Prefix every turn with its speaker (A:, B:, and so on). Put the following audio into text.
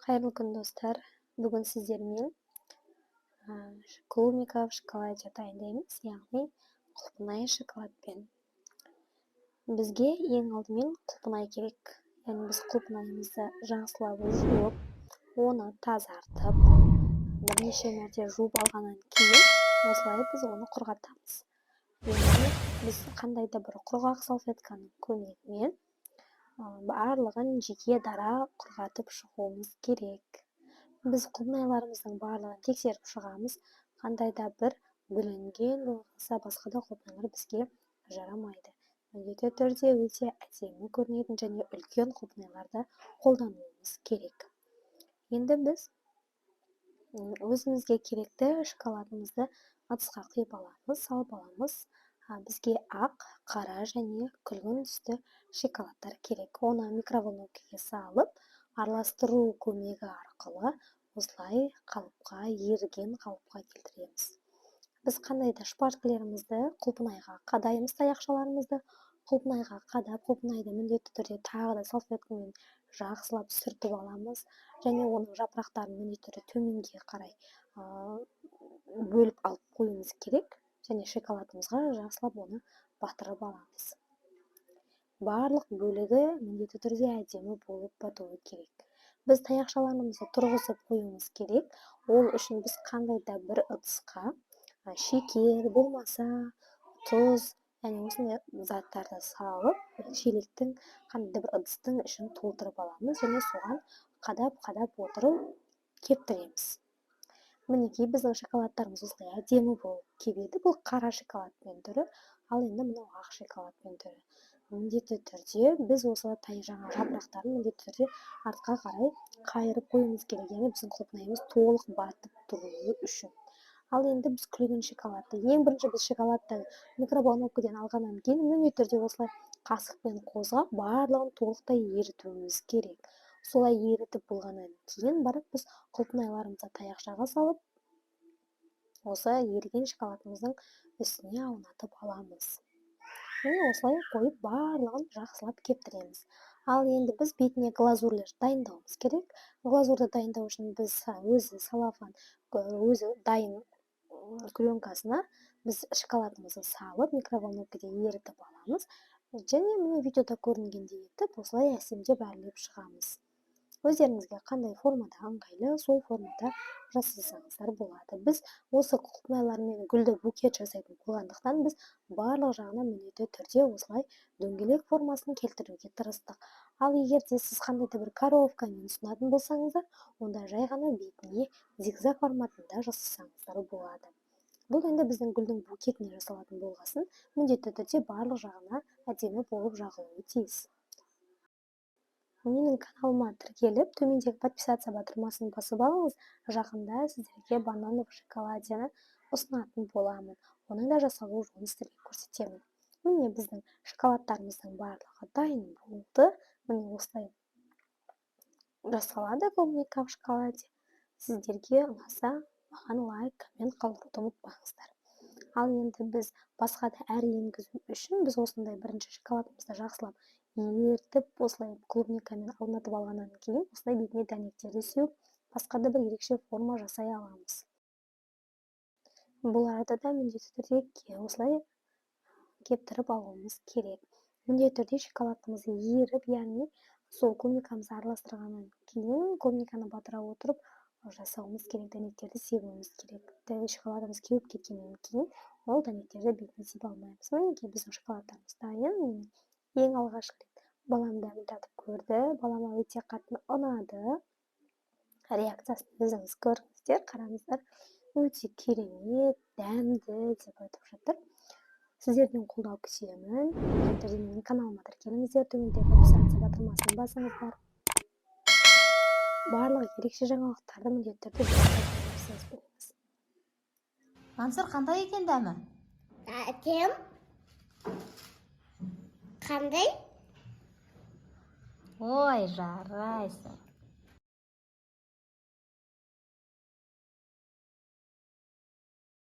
A: Қайырлы күн, достар! Бүгін сіздермен клубника в шоколаде дайындаймыз, яғни құлпынай шоколадпен. Бізге ең алдымен құлпынай керек, яғни біз құлпынайымызды жақсылап жуып, оны тазартып, бірнеше мәрте жуып алғаннан кейін осылай біз оны құрғатамыз. Яғни біз қандай да бір құрғақ салфетканың көмегімен барлығын жеке дара құрғатып шығуымыз керек. Біз құлпынайларымыздың барлығын тексеріп шығамыз. Қандай да бір бүлінген болмаса басқа да құлпынайлар бізге жарамайды. Міндетті түрде өте әдемі көрінетін және үлкен құлпынайларды қолдануымыз керек. Енді біз өзімізге керекті шоколадымызды ыдысқа құйып аламыз, салып аламыз. Бізге ақ, қара және күлгін түсті шоколадтар керек. Оны микроволновкаға салып, араластыру көмегі арқылы осылай қалыпқа, еріген қалыпқа келтіреміз. Біз қандай да шпажкалерімізді құлпынайға қадаймыз, таяқшаларымызды құлпынайға қадап, құлпынайды міндетті түрде тағы да салфеткамен жақсылап сүртіп аламыз және оның жапырақтарын міндетті түрде төменге қарай бөліп алып қоюымыз керек және шоколадымызға жақсылап оны батырып аламыз. Барлық бөлігі міндетті түрде әдемі болып батуы керек. Біз таяқшаларымызды тұрғызып қоюымыз керек. Ол үшін біз қандай да бір ыдысқа шекер болмаса тұз, яғни осындай заттарды салып, шелектің, қандай да бір ыдыстың ішін толтырып аламыз және соған қадап-қадап отырып кептіреміз. Мінекей, біздің шоколадтарымыз осылай әдемі болып кебеді. Бұл қара шоколадпен түрі, ал енді мынау ақ шоколадпен түрі. Міндетті түрде біз осы жаңа жапырақтарын міндетті түрде артқа қарай қайырып қоюымыз керек, яғни біздің құлпынайымыз толық батып тұруы үшін. Ал енді біз күлгін шоколадты, ең бірінші біз шоколадты микроволновкадан алғаннан кейін міндетті түрде осылай қасықпен қозғап, барлығын толықтай ерітуіміз керек. Солай ерітіп болғаннан кейін барып біз құлпынайларымызды таяқшаға салып, осы еріген шоколадымыздың үстіне аунатып аламыз. Міне, осылай қойып, барлығын жақсылап кептіреміз. Ал енді біз бетіне глазурьлер дайындауымыз керек. Глазурьді дайындау үшін біз өзі целлофан, өзі дайын пленкасына біз шоколадымызды салып, микроволновкада ерітіп аламыз және міне, видеода көрінгендей етіп осылай әсемдеп әрлеп шығамыз. Өздеріңізге қандай формада ыңғайлы, сол формада жасасаңыздар болады. Біз осы құлпынайлармен гүлді букет жасайтын болғандықтан, біз барлық жағына міндетті түрде осылай дөңгелек формасын келтіруге тырыстық. Ал егер де сіз қандай да бір коровкамен ұсынатын болсаңыздар, онда жай ғана бетіне зигзаг форматында жасасаңыздар болады. Бұл енді біздің гүлдің букетіне жасалатын болғасын, міндетті түрде барлық жағына әдемі болып жағылуы тиіс. Менің каналыма тіркеліп, төмендегі «Подписаться» батырмасын басып алыңыз. Жақында сіздерге банан в шоколадені ұсынатын боламын, оның да жасалу жолын сіздерге көрсетемін. Міне, біздің шоколадтарымыздың барлығы дайын болды. Міне, осылай жасалады клубника в шоколаде. Сіздерге ұнаса, маған лайк, коммент қалдыруды ұмытпаңыздар. Ал енді біз басқа да әр енгізу үшін біз осындай бірінші шоколадымызды жақсылап ерітіп, осылай клубникамен аунатып алғаннан кейін осылай бетіне дәнектерді сеуіп, басқа да бір ерекше форма жасай аламыз. Бұларды да міндетті түрде осылай кептіріп алуымыз керек. Міндетті түрде шоколадымызды еріп, яғни сол клубникамызды араластырғаннан кейін клубниканы батыра отырып жасауымыз керек, дәнектерді себуіміз керек. Шоколадымыз кеуіп кеткеннен кейін ол дәнектерді бетіне себе алмаймыз. Мінекей, біздің шоколадтарымыз дайын. Ең алғашқы рет балам дәмін татып көрді, балама өте қатты ұнады. Реакциясын өзіңіз көріңіздер, қараңыздар. Өте керемет, дәмді деп айтып жатыр. Сіздерден қолдау күтемін. Міндетті түрде менің каналыма тіркеліңіздер, төмендегі «Подписаться» батырмасын басыңыздар. Барлық ерекше жаңалықтарды міндетті түрде.
B: Мансұр, қандай екен дәмі?
C: Әкем, қандай?
B: Ой, жарайсың.